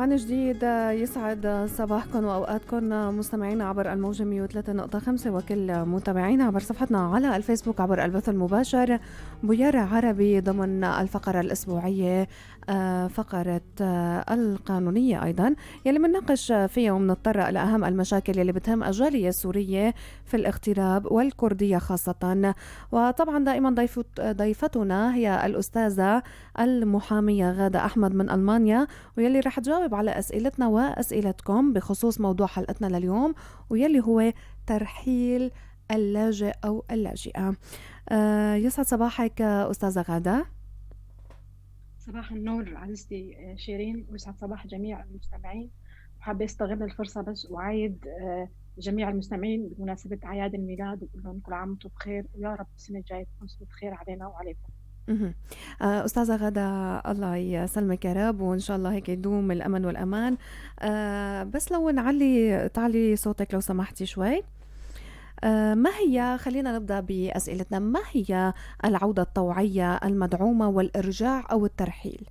عن جديد يسعد صباحكم وأوقاتكم مستمعينا عبر الموجة 103.5 وكل متابعينا عبر صفحتنا على الفيسبوك عبر البث المباشر بويار عربي ضمن الفقرة الأسبوعية فقرة القانونية أيضا يلي بنناقش فيها وبنتطرق لأهم المشاكل يلي بتهم الجالية السورية في الاغتراب والكردية خاصة. وطبعا دائما ضيفتنا هي الأستاذة المحامية غادة أحمد من ألمانيا، ويلي رح تجاوب على أسئلتنا وأسئلتكم بخصوص موضوع حلقتنا لليوم ويلي هو ترحيل اللاجئ أو اللاجئة. يسعد صباحك أستاذة غادة. صباح النور عزيزتي شيرين، ويسعد صباح جميع المستمعين. وحابة استغل الفرصة بس وعايد جميع المستمعين بمناسبة أعياد الميلاد، وأقول لهم كل عام وأنتم بخير، ويا رب السنة الجاية تكون سنة خير علينا وعليكم. أستاذة غادة الله يسلمك يا رب، وإن شاء الله هيك يدوم الأمن والأمان. بس لو تعلي صوتك لو سمحتي شوي. ما هي، خلينا نبدأ بأسئلتنا، ما هي العودة الطوعية المدعومة والإرجاع أو الترحيل؟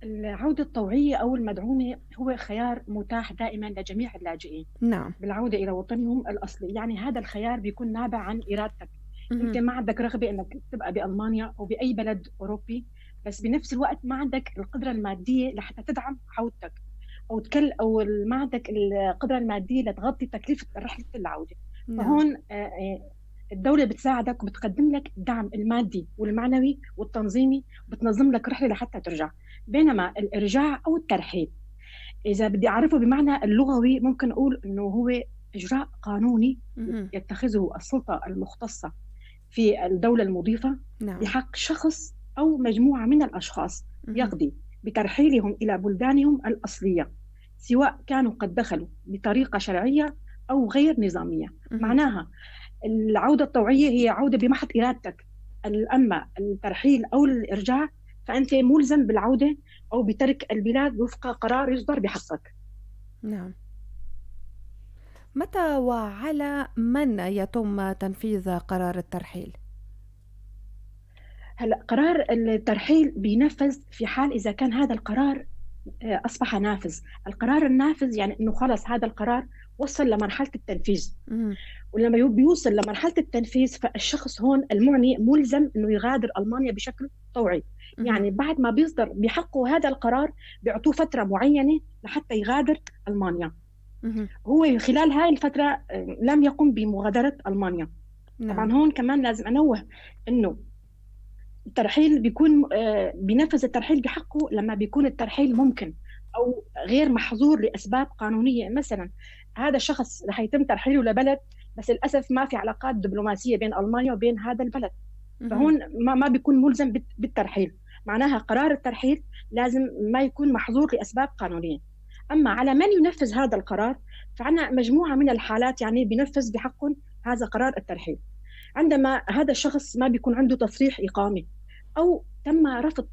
العودة الطوعية أو المدعومة هو خيار متاح دائما لجميع اللاجئين. نعم. بالعودة إلى وطنهم الأصلي، يعني هذا الخيار بيكون نابع عن إرادتك. أنت ما عندك رغبة أنك تبقى بألمانيا أو بأي بلد أوروبي، بس بنفس الوقت ما عندك القدرة المادية لحتى تدعم عودتك، أو تكل أو ما عندك القدرة المادية لتغطي تكلفة رحلة العودة. نعم. فهون الدولة بتساعدك وبتقدم لك الدعم المادي والمعنوي والتنظيمي، وبتنظم لك رحلة لحتى ترجع. بينما الإرجاع أو الترحيل، إذا بدي أعرفه بمعنى اللغوي، ممكن أقول إنه هو إجراء قانوني يتخذه السلطة المختصة في الدولة المضيفة بحق شخص أو مجموعة من الأشخاص يقضي بترحيلهم إلى بلدانهم الأصلية، سواء كانوا قد دخلوا بطريقة شرعية أو غير نظامية. معناها العودة الطوعية هي عودة بمحض إرادتك، أما الترحيل أو الإرجاع فأنت ملزم بالعودة أو بترك البلاد وفق قرار يصدر بحقك. نعم. متى وعلى من يتم تنفيذ قرار الترحيل؟ هلا قرار الترحيل بينفذ في حال إذا كان هذا القرار أصبح نافذ. القرار النافذ يعني إنه خلص هذا القرار وصل لمرحلة التنفيذ. ولما بيوصل لمرحلة التنفيذ فالشخص هون المعني ملزم إنه يغادر ألمانيا بشكل طوعي. يعني بعد ما بيصدر بحقه هذا القرار بيعطوه فترة معينة لحتى يغادر ألمانيا. هو خلال هاي الفترة لم يقم بمغادرة ألمانيا. طبعا هون كمان لازم أنوه إنه الترحيل بينفذ الترحيل بحقه لما بيكون الترحيل ممكن أو غير محظور لأسباب قانونية. مثلا هذا الشخص رح يتم ترحيله لبلد، بس للأسف ما في علاقات دبلوماسية بين ألمانيا وبين هذا البلد، فهون ما بيكون ملزم بالترحيل. معناها قرار الترحيل لازم ما يكون محظور لأسباب قانونية. أما على من ينفذ هذا القرار فعنا مجموعة من الحالات يعني بينفذ بحقهم هذا قرار الترحيل. عندما هذا الشخص ما بيكون عنده تصريح إقامة أو تم رفض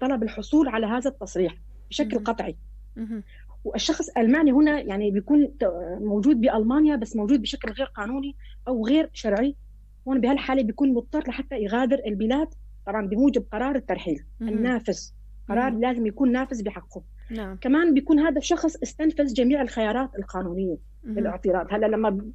طلب الحصول على هذا التصريح بشكل قطعي. والشخص المعني هنا يعني بيكون موجود بألمانيا بس موجود بشكل غير قانوني أو غير شرعي، هون بهالحالة بيكون مضطر لحتى يغادر البلاد طبعا بموجب قرار الترحيل النافذ، قرار لازم يكون نافذ بحقه. كمان بيكون هذا الشخص استنفذ جميع الخيارات القانونية للاعتراض. هلا لما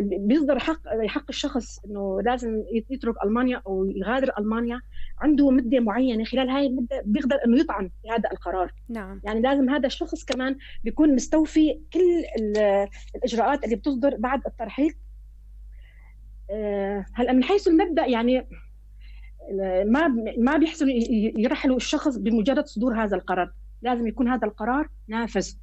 بيصدر حق الشخص إنه لازم يترك ألمانيا أو يغادر ألمانيا، عنده مدة معينة، خلال هاي المدة بيقدر إنه يطعن في هذا القرار. يعني لازم هذا الشخص كمان بيكون مستوفي كل الإجراءات اللي بتصدر بعد الترحيل. هلا من حيث المبدأ يعني ما بيحسن يرحلوا الشخص بمجرد صدور هذا القرار، لازم يكون هذا القرار نافذ.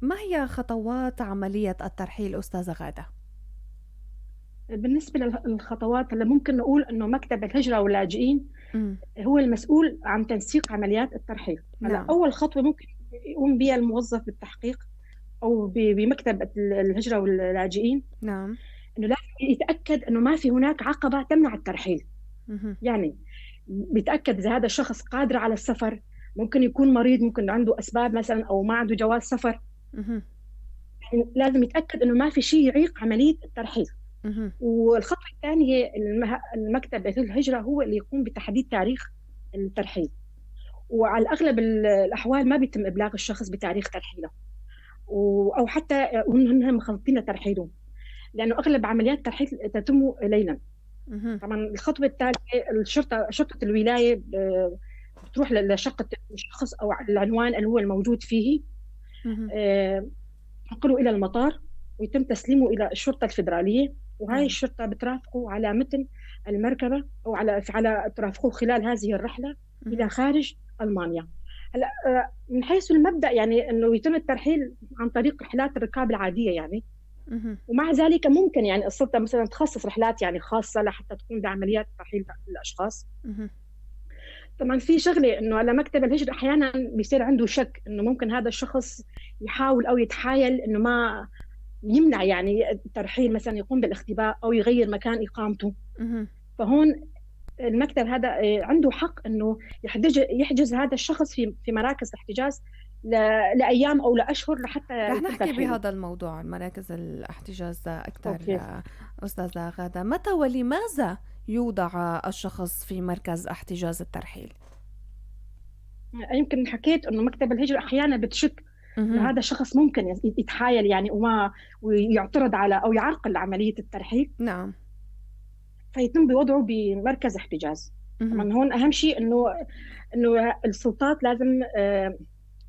ما هي خطوات عملية الترحيل أستاذة غادة؟ بالنسبة للخطوات اللي ممكن نقول إنه مكتب الهجرة واللاجئين هو المسؤول عن تنسيق عمليات الترحيل. هلا أول خطوة ممكن يقوم بها الموظف بالتحقيق أو بمكتب الهجرة واللاجئين. إنه لازم يتأكد إنه ما في هناك عقبة تمنع الترحيل. يعني بيتأكد إذا هذا الشخص قادر على السفر، ممكن يكون مريض، ممكن عنده أسباب مثلاً أو ما عنده جواز سفر. يعني لازم يتأكد إنه ما في شيء يعيق عملية الترحيل. والخطوة الثانية المكتب الهجرة هو اللي يقوم بتحديد تاريخ الترحيل. وعلى اغلب الاحوال ما بيتم ابلاغ الشخص بتاريخ ترحيله، او حتى هم مخططين لترحيله، لانه اغلب عمليات الترحيل تتم ليلا. طبعا الخطوة الثالثة، الشرطة، شرطه الولاية بتروح لشقه الشخص او العنوان اللي هو الموجود فيه، تنقله الى المطار ويتم تسليمه الى الشرطة الفدرالية، وهي الشرطة بترافقه على متن المركبة او على ترافقه خلال هذه الرحلة الى خارج المانيا. هلا من حيث المبدا يعني انه يتم الترحيل عن طريق رحلات الركاب العادية يعني، ومع ذلك ممكن يعني السلطة مثلا تخصص رحلات يعني خاصة لحتى تقوم بعمليات ترحيل الاشخاص. طبعا في شغله انه على مكتب الهجرة احيانا بيصير عنده شك انه ممكن هذا الشخص يحاول او يتحايل انه ما يمنع يعني الترحيل، مثلا يقوم بالاختباء او يغير مكان اقامته. فهون المكتب هذا عنده حق انه يحجز هذا الشخص في مراكز الاحتجاز لايام او لاشهر لحتى رح نحكي بهذا الموضوع عن مراكز الاحتجاز اكثر. استاذه غاده، متى ولماذا يوضع الشخص في مركز احتجاز الترحيل؟ يمكن حكيت انه مكتب الهجرة احيانا بتشك انه هذا الشخص ممكن يتحايل يعني وما ويعترض على او يعرقل عملية الترحيل. نعم. فيتم بوضعه بمركز احتجاز. طبعا هون اهم شيء انه السلطات لازم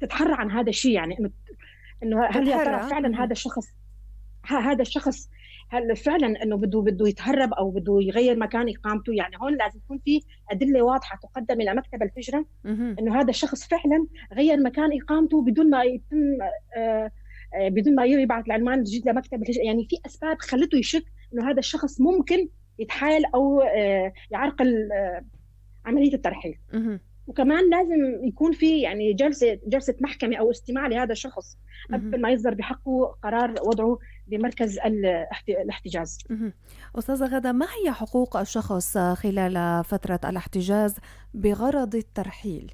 تتحرى عن هذا الشيء، يعني انه هل يا ترى فعلا هذا الشخص هل فعلا انه بده يتهرب او بده يغير مكان اقامته. يعني هون لازم يكون في ادلة واضحة تقدم الى مكتب الهجرة انه هذا الشخص فعلا غير مكان اقامته بدون ما يتم بدون ما يبعث العنوان الجديد لمكتب الهجرة. يعني في اسباب خلته يشك انه هذا الشخص ممكن يتحايل او يعرقل عملية الترحيل. وكمان لازم يكون في يعني جلسه محكمة او استماع لهذا الشخص قبل ما يصدر بحقه قرار وضعه بمركز الاحتجاز. أستاذة غادة، ما هي حقوق الشخص خلال فترة الاحتجاز بغرض الترحيل؟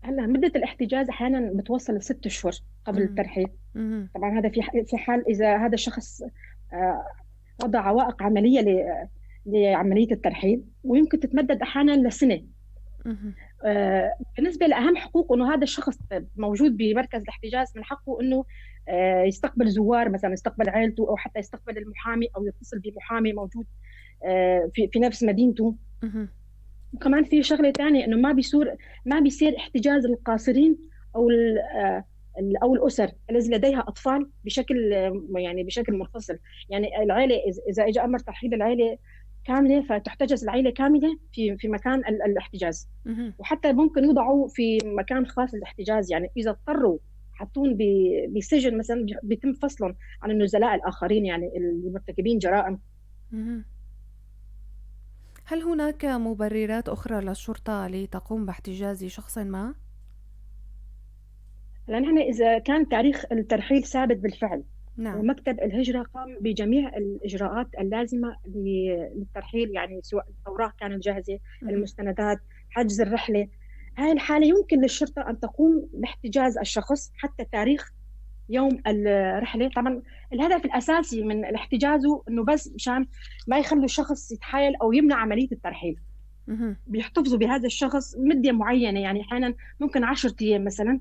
هلا مدة الاحتجاز أحيانا بتوصل ل6 أشهر قبل الترحيل. طبعا هذا في حال إذا هذا الشخص وضع عوائق عملية لعملية الترحيل، ويمكن تتمدد أحيانا لسنة. بالنسبة لأهم حقوقه أنه هذا الشخص موجود بمركز الاحتجاز من حقه أنه يستقبل زوار، مثلا يستقبل عائلته أو حتى يستقبل المحامي أو يتصل بمحامي موجود في نفس مدينته. وكمان في شغلة ثانية أنه ما بيصير احتجاز القاصرين أو الأسر التي لديها أطفال بشكل منفصل. يعني العائلة إذا إجا أمر ترحيل العائلة كاملة فتحتجز العائلة كاملة في مكان الاحتجاز. وحتى ممكن يوضعوا في مكان خاص للاحتجاز، يعني إذا اضطروا حطون بسجن مثلا بيتم فصلهم عن النزلاء الآخرين يعني المرتكبين جرائم. هل هناك مبررات أخرى للشرطة لتقوم باحتجاز شخص ما؟ لأن نحن إذا كان تاريخ الترحيل ثابت بالفعل، نعم، ومكتب الهجرة قام بجميع الإجراءات اللازمة للترحيل، يعني سواء الأوراق كانت جاهزة، المستندات، حجز الرحلة، هاي الحالة يمكن للشرطة أن تقوم باحتجاز الشخص حتى تاريخ يوم الرحلة. طبعا الهدف الأساسي من الاحتجاز إنه بس مشان ما يخلوا الشخص يتحايل أو يمنع عملية الترحيل. بيحتفظوا بهذا الشخص مدة معينة، يعني أحيانا ممكن 10 أيام مثلا.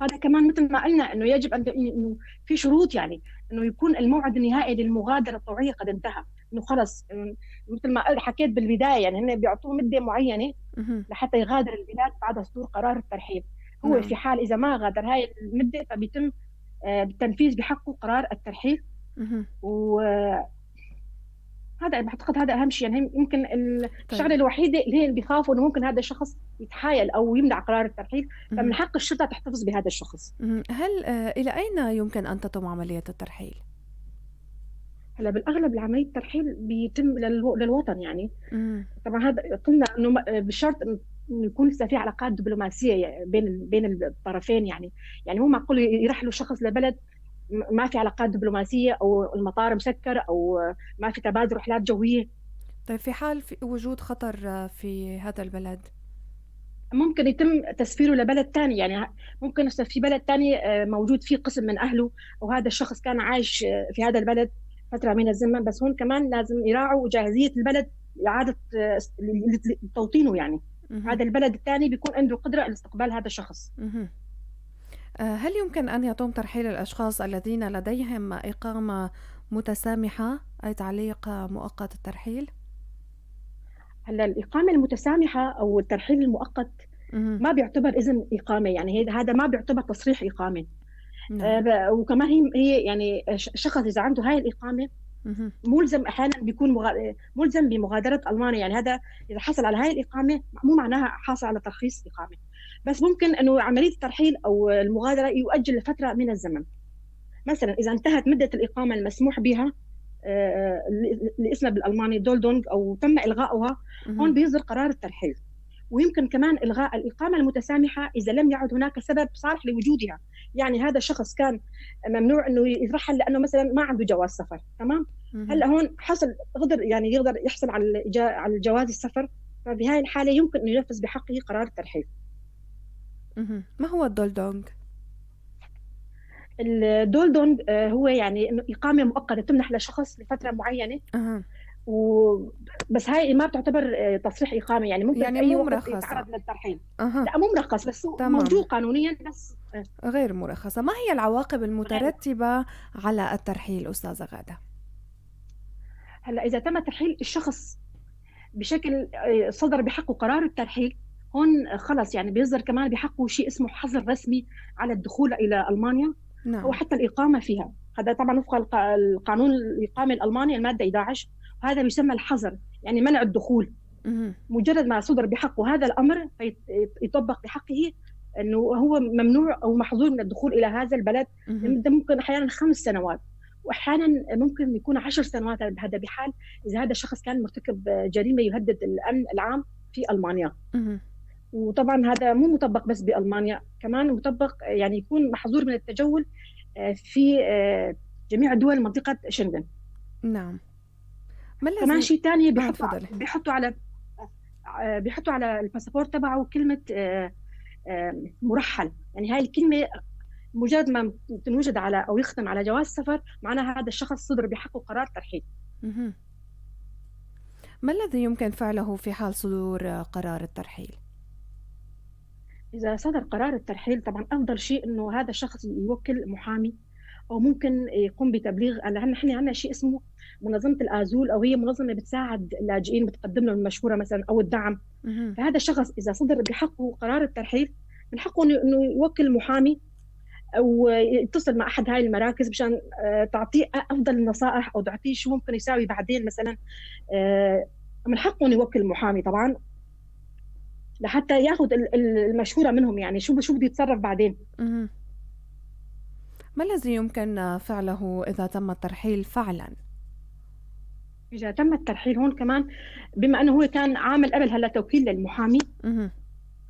هذا كمان مثل ما قلنا انه يجب ان انه في شروط، يعني انه يكون الموعد النهائي للمغادره الطوعيه قد انتهى، انه خلص مثل ما حكيت بالبداية، يعني هن بيعطوه مده معينة لحتى يغادر البلاد بعد صدور قرار الترحيل. هو في حال اذا ما غادر هاي المدة فبيتم التنفيذ بحقه قرار الترحيل. و هذا بعتقد هذا اهم شيء، يعني يمكن الشغلة الوحيدة اللي هي اللي بيخافوا انه ممكن هذا الشخص يتحايل او يمنع قرار الترحيل، فمن حق الشرطة تحتفظ بهذا الشخص. هل الى اين يمكن ان تتم عملية الترحيل؟ هلا بالاغلب عملية الترحيل بيتم للوطن يعني. طبعا هذا قلنا انه بشرط انه يكون لسه في علاقات دبلوماسية بين الطرفين، يعني مو معقول يرحلوا شخص لبلد ما في علاقات دبلوماسية أو المطار مسكر أو ما في تبادل رحلات جوية. طيب في حال في وجود خطر في هذا البلد ممكن يتم تسفيره لبلد ثاني، يعني ممكن في بلد ثاني موجود فيه قسم من أهله وهذا الشخص كان عايش في هذا البلد فترة من الزمن، بس هون كمان لازم يراعوا جاهزية البلد لإعادة توطينه يعني. هذا البلد الثاني بيكون عنده قدرة على استقبال هذا الشخص. هل يمكن أن يتم ترحيل الأشخاص الذين لديهم إقامة متسامحة، أي تعليق مؤقت الترحيل؟ هلا الإقامة المتسامحة أو الترحيل المؤقت ما بيعتبر إذن إقامة، يعني هذا ما بيعتبر تصريح إقامة. وكمان هي يعني شخص إذا عنده هاي الإقامة ملزم أحيانا بيكون ملزم بمغادرة ألمانيا، يعني هذا إذا حصل على هاي الإقامة مو معناها حاصل على ترخيص إقامة، بس ممكن أنه عملية الترحيل أو المغادرة يؤجل لفترة من الزمن. مثلا إذا انتهت مدة الإقامة المسموح بها اللي اسمها بالألماني Duldung أو تم إلغاؤها، هون بيصدر قرار الترحيل. ويمكن كمان إلغاء الإقامة المتسامحة إذا لم يعد هناك سبب صالح لوجودها، يعني هذا الشخص كان ممنوع إنه يترحل لأنه مثلا ما عنده جواز سفر، تمام؟ هلا هون حصل قدر يعني يقدر يحصل على الجواز السفر، فبهاي الحالة يمكن إنه ينفذ بحقه قرار الترحيل. ما هو ال Duldung؟ ال Duldung هو يعني إنه إقامة مؤقتة تمنح لشخص لفترة معينة. بس هاي ما بتعتبر تصريح إقامة، يعني ممكن يعني أي مو وقت مرخصة. يتعرض للترحيل. لا مو مرخص، بس موجود قانونيا بس غير مرخصة. ما هي العواقب المترتبة على الترحيل أستاذة غادة؟ هلا إذا تم ترحيل الشخص بشكل صدر بحقه قرار الترحيل، هون خلص يعني بيصدر كمان بحقه شيء اسمه حظر رسمي على الدخول إلى ألمانيا. أو حتى الإقامة فيها. هذا طبعا وفق القانون الإقامة الألماني المادة 11، وهذا يسمى الحظر، يعني منع الدخول. مجرد ما صدر بحقه هذا الأمر يطبق بحقه أنه هو ممنوع أو محظور من الدخول إلى هذا البلد لمدة ممكن أحيانا 5 سنوات، وأحيانا ممكن يكون 10 سنوات. هذا بحال إذا هذا الشخص كان مرتكب جريمة يهدد الأمن العام في ألمانيا. وطبعا هذا مو مطبق بس بألمانيا، كمان مطبق يعني يكون محظور من التجول في جميع دول منطقة شنغن. نعم. كمان شيء ثاني بيحطوا على الباسبور تبعه كلمة مرحل، يعني هاي الكلمة مجرد ما تنوجد على أو يختم على جواز السفر معناها هذا الشخص صدر بحقه قرار ترحيل. ما الذي يمكن فعله في حال صدور قرار الترحيل؟ إذا صدر قرار الترحيل طبعا أفضل شيء إنه هذا الشخص يوكل محامي، أو ممكن يقوم بتبليغ. لأن نحن عندنا شيء اسمه منظمة الآزول، أو هي منظمة بتساعد اللاجئين، بتقدم لهم المشورة مثلا أو الدعم. فهذا الشخص إذا صدر بحقه قرار الترحيل من حقه إنه يوكل محامي أو يتصل مع أحد هاي المراكز مشان تعطيه أفضل النصائح أو تعطيه شو ممكن يساوي بعدين مثلا. من حقه إنه يوكل محامي طبعا لحتى ياخذ المشورة منهم، يعني شو بده يتصرف بعدين. ما الذي يمكن فعله إذا تم الترحيل فعلا؟ إذا تم الترحيل هون كمان بما أنه هو كان عامل قبل هلا توكيل للمحامي،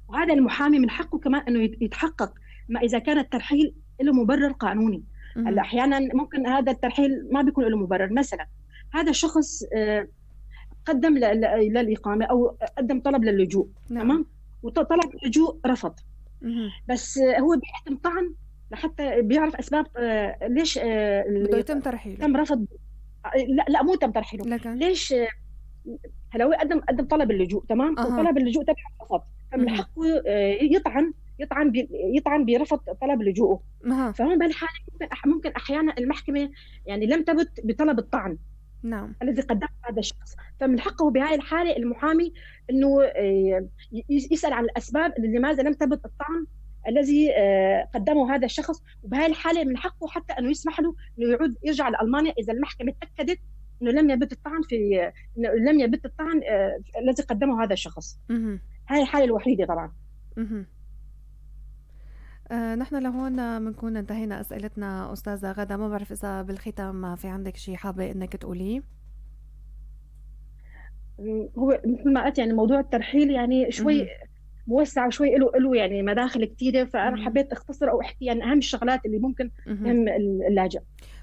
وهذا المحامي من حقه كمان أنه يتحقق ما إذا كان الترحيل له مبرر قانوني. هلا أحيانا ممكن هذا الترحيل ما بيكون له مبرر. مثلا هذا الشخص قدم للإقامة أو قدم طلب للجوء. تمام، وطلب اللجوء رفض، بس هو بيقدم طعن لحتى بيعرف أسباب ليش بده يتم ترحيله. تم رفض. لا مو تم ترحيله. ليش؟ هلا هو قدم طلب اللجوء، تمام، وطلب اللجوء تبعه رفض، فمن حقه يطعن برفض طلب لجوءه. فهون بهالحالة ممكن أحيانا المحكمة يعني لم تبت بطلب الطعن. نعم. الذي قدمه هذا الشخص، فمن حقه بهذه الحالة المحامي أنه يسأل عن الأسباب لماذا لم تبت الطعن الذي قدمه هذا الشخص، وبهذه الحالة من حقه حتى أنه يسمح له أنه يعود يرجع لألمانيا إذا المحكمة تأكدت أنه لم يبت الطعن في لم يبت الطعن الذي قدمه هذا الشخص. هاي الحالة الوحيدة طبعا. نحن لهون بنكون انتهينا أسئلتنا أستاذة غادة. ما بعرف إذا بالختام في عندك شيء حابة إنك تقوليه؟ هو مثل ما قلت يعني موضوع الترحيل يعني شوي موسع وشوي له يعني مداخل كثيرة، فأنا حبيت أختصر أو أحكي يعني أهم الشغلات اللي ممكن تهم اللاجئ.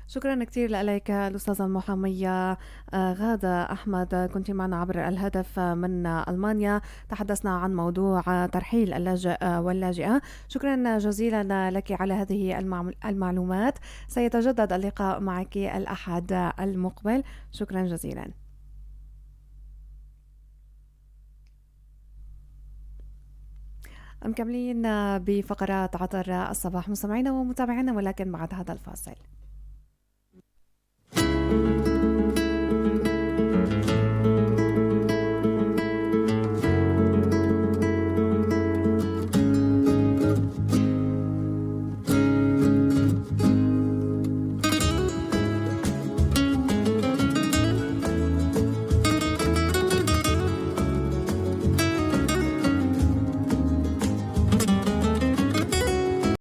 شكرا كثير لك الأستاذة المحامية غادة أحمد، كنت معنا عبر الهدف من ألمانيا، تحدثنا عن موضوع ترحيل اللاجئ واللاجئة. شكرا جزيلا لك على هذه المعلومات. سيتجدد اللقاء معك الأحد المقبل. شكرا جزيلا. مكملين بفقرات عطر الصباح مستمعينا ومتابعينا، ولكن بعد هذا الفاصل.